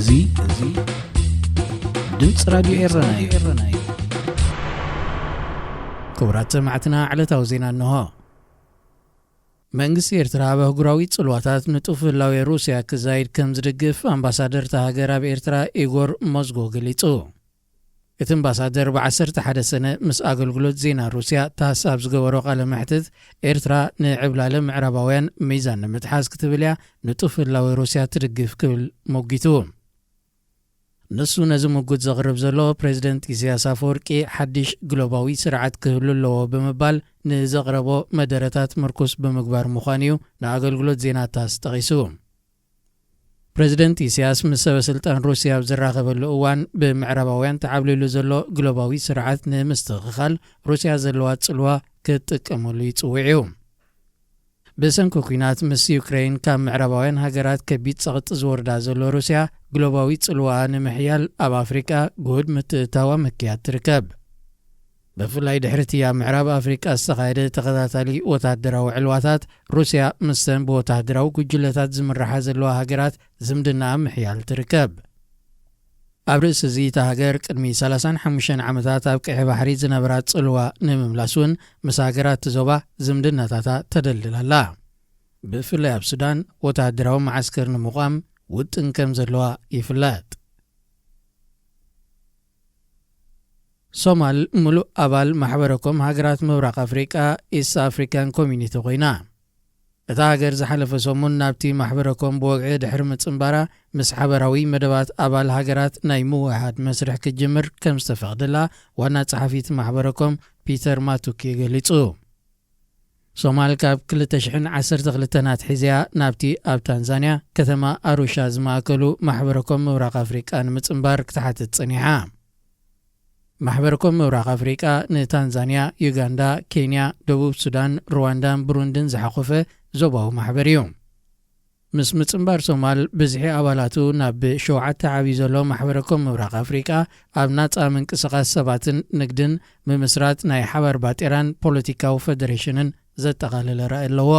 እዚ እዚ ድምፂ ራዲዮ ኤረና እዩ። ክቡራት ሰማዕትና፣ ዕለታዊ ዜና እንሆ። መንግስቲ ኤርትራ ኣብ ኣህጉራዊ ጽልዋታት ንጡፍ ህላዌ ሩስያ ክዛይድ ከም ዝድግፍ ኣምባሳደር እታ ሃገር ኣብ ኤርትራ ኢጎር ሞዝጎ ገሊጹ። እቲ ኣምባሳደር ብዓሰርተ ሓደ ሰነ ምስ ኣገልግሎት ዜና ሩስያ ታስ ኣብ ዝገበሮ ቃለ መሕትት፣ ኤርትራ ንዕብላለ ምዕራባውያን ሚዛን ንምትሓዝ ክትብል እያ ንጡፍ ህላዌ ሩስያ ትድግፍ ክብል ሞጊቱ። ንሱ ነዚ ምጉት ዘቕርብ ዘሎ፣ ፕሬዚደንት ኢሳያስ ኣፈወርቂ ሓድሽ ግሎባዊ ስርዓት ክህሉ ኣለዎ ብምባል ንዘቕረቦ መደረታት ምርኩስ ብምግባር ምዃኑ እዩ ንኣገልግሎት ዜና ታስ ጠቒሱ። ፕሬዚደንት ኢሳያስ ምስ ሰበ ስልጣን ሩስያ ኣብ ዝራኸበሉ እዋን፣ ብምዕራባውያን ተዓብሊሉ ዘሎ ግሎባዊ ስርዓት ንምስትኽኻል ሩስያ ዘለዋ ጽልዋ ክትጥቀመሉ ይጽውዕ እዩ። ብሰንኪ ኲናት ምስ ዩክሬን ካብ ምዕራባውያን ሃገራት ከቢድ ጸቕጢ ዝወርዳ ዘሎ ሩስያ፣ ግሎባዊ ጽልዋኣ ንምሕያል ኣብ ኣፍሪቃ ግሁድ ምትእትታዋ መክያድ ትርከብ። ብፍላይ ድሕሪ እቲ ኣብ ምዕራብ ኣፍሪቃ ዝተኻየደ ተኸታታሊ ወታደራዊ ዕልዋታት፣ ሩስያ ምስተን ብወታደራዊ ጉጅለታት ዝምርሓ ዘለዋ ሃገራት ዝምድናኣ ምሕያል ትርከብ። ኣብ ርእሲ እዚ፣ እታ ሃገር ቅድሚ ሰላሳን ሓሙሽተን ዓመታት ኣብ ቀይሕ ባሕሪ ዝነበራ ጽልዋ ንምምላስ እውን ምስ ሃገራት እቲ ዞባ ዝምድናታታ ተደልድል ኣላ። ብፍላይ ኣብ ሱዳን ወተሃደራዊ መዓስከር ንምቋም ውጥን ከም ዘለዋ ይፍለጥ። ሶማል ምሉእ ኣባል ማሕበረ ኮም ሃገራት ምብራቕ ኣፍሪቃ፣ ኢስት ኣፍሪካን ኮሚኒቲ፣ ኮይና። እታ ሃገር ዝሓለፈ ሰሙን ናብቲ ማሕበረ ኮም ብወግዒ ድሕሪ ምጽንባራ፣ ምስ ሓበራዊ መደባት ኣባል ሃገራት ናይ ምውህሃድ መስርሕ ክትጅምር ከም ዝተፈቕደላ ዋና ጸሓፊ እቲ ማሕበረ ኮም ፒተር ማቱኪ ገሊጹ። ሶማል ካብ ክልተ ሽሕን ዓሰርተ ክልተን ኣትሒዝያ ናብቲ ኣብ ታንዛንያ ከተማ ኣሩሻ ዝማእከሉ ማሕበረ ኮም ምብራቕ ኣፍሪቃ ንምጽንባር ክትሓትት ጸኒሓ። ማሕበረ ኮም ምብራቕ ኣፍሪቃ ንታንዛንያ፣ ዩጋንዳ፣ ኬንያ፣ ደቡብ ሱዳን፣ ሩዋንዳን ብሩንድን ዝሓቖፈ ዞባዊ ማሕበር እዩ። ምስ ምጽንባር ሶማል፣ ብዝሒ ኣባላቱ ናብ ሸውዓተ ዓብዩ ዘሎ ማሕበረ ኮም ምብራቕ ኣፍሪቃ፣ ኣብ ናጻ ምንቅስቓስ ሰባትን ንግድን ምምስራት ናይ ሓባር ባጤራን ፖለቲካዊ ፈደሬሽንን ዘጠቓለለ ራእይ ኣለዎ።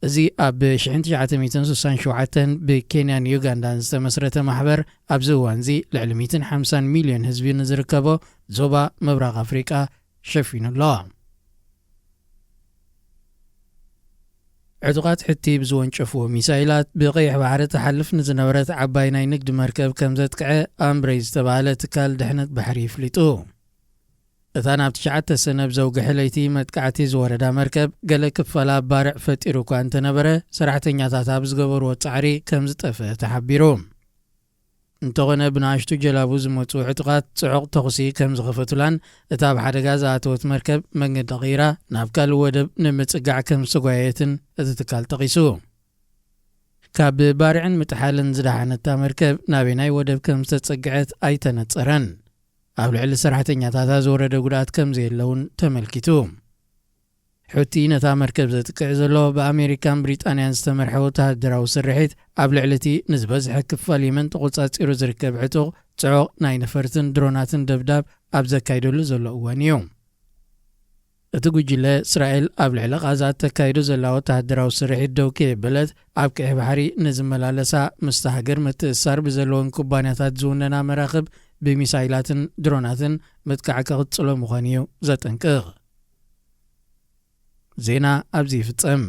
እዚ ኣብ ሽሕን ትሽዓተ ሚእትን ስሳን ሸውዓተን ብኬንያን ዩጋንዳን ዝተመስረተ ማሕበር፣ ኣብዚ እዋንዚ ልዕሊ ሚእትን ሓምሳን ሚልዮን ህዝቢ ንዝርከቦ ዞባ ምብራቕ ኣፍሪቃ ሸፊኑ ኣሎ። ዕጡቓት ሕቲ ብዝወንጨፍዎ ሚሳይላት ብቐይሕ ባሕሪ ትሓልፍ ንዝነበረት ዓባይ ናይ ንግዲ መርከብ ከም ዘጥቅዐ ኣምብሬ ዝተባህለ ትካል ድሕነት ባሕሪ ይፍሊጡ። እታ ናብ ትሽዓተ ሰነ ብዘውግሐ ለይቲ መጥቃዕቲ ዝወረዳ መርከብ፣ ገለ ክፋላ ባርዕ ፈጢሩ እኳ እንተነበረ፣ ሰራሕተኛታታ ብዝገበርዎ ጻዕሪ ከም ዝጠፍአ ተሓቢሩ። እንተኾነ፣ ብንኣሽቱ ጀላቡ ዝመጹ ዕጡቓት ጽዑቕ ተኹሲ ከም ዝኸፈቱላን፣ እታ ኣብ ሓደጋ ዝኣተወት መርከብ መንገዲ ቀይራ ናብ ካልእ ወደብ ንምጽጋዕ ከም ዝተጓየየትን እቲ ትካል ጠቒሱ። ካብ ባርዕን ምጥሓልን ዝደሓነታ መርከብ ናበናይ ወደብ ከም ዝተጸግዐት ኣይተነጸረን። ኣብ ልዕሊ ሰራሕተኛታታ ዝወረደ ጉድኣት ከም ዘየለ እውን ተመልኪቱ። ሑቲ ነታ መርከብ ዘጥቅዕ ዘሎ ብኣሜሪካን ብሪጣንያን ዝተመርሐ ወተሃደራዊ ስርሒት፣ ኣብ ልዕሊ እቲ ንዝበዝሐ ክፋል የመን ተቖጻጺሩ ዝርከብ ዕጡቕ፣ ጽዑቕ ናይ ነፈርትን ድሮናትን ደብዳብ ኣብ ዘካይደሉ ዘሎ እዋን እዩ። እቲ ጉጅለ፣ እስራኤል ኣብ ልዕሊ ቓዛ እተካይዶ ዘላ ወተሃደራዊ ስርሒት ደው ከየበለት፣ ኣብ ቀይሕ ባሕሪ ንዝመላለሳ ምስታ ሃገር ምትእስሳር ብዘለወን ኩባንያታት ዝውነና መራኽብ ብሚሳይላትን ድሮናትን ምጥቃዕ ክቕጽሎ ምዃኑ እዩ ዘጠንቅቕ። ዜና ኣብዚ ይፍጸም።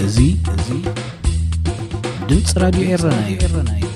እዚ፣ እዚ ድምፂ ራዲዮ ኤረና እዩ።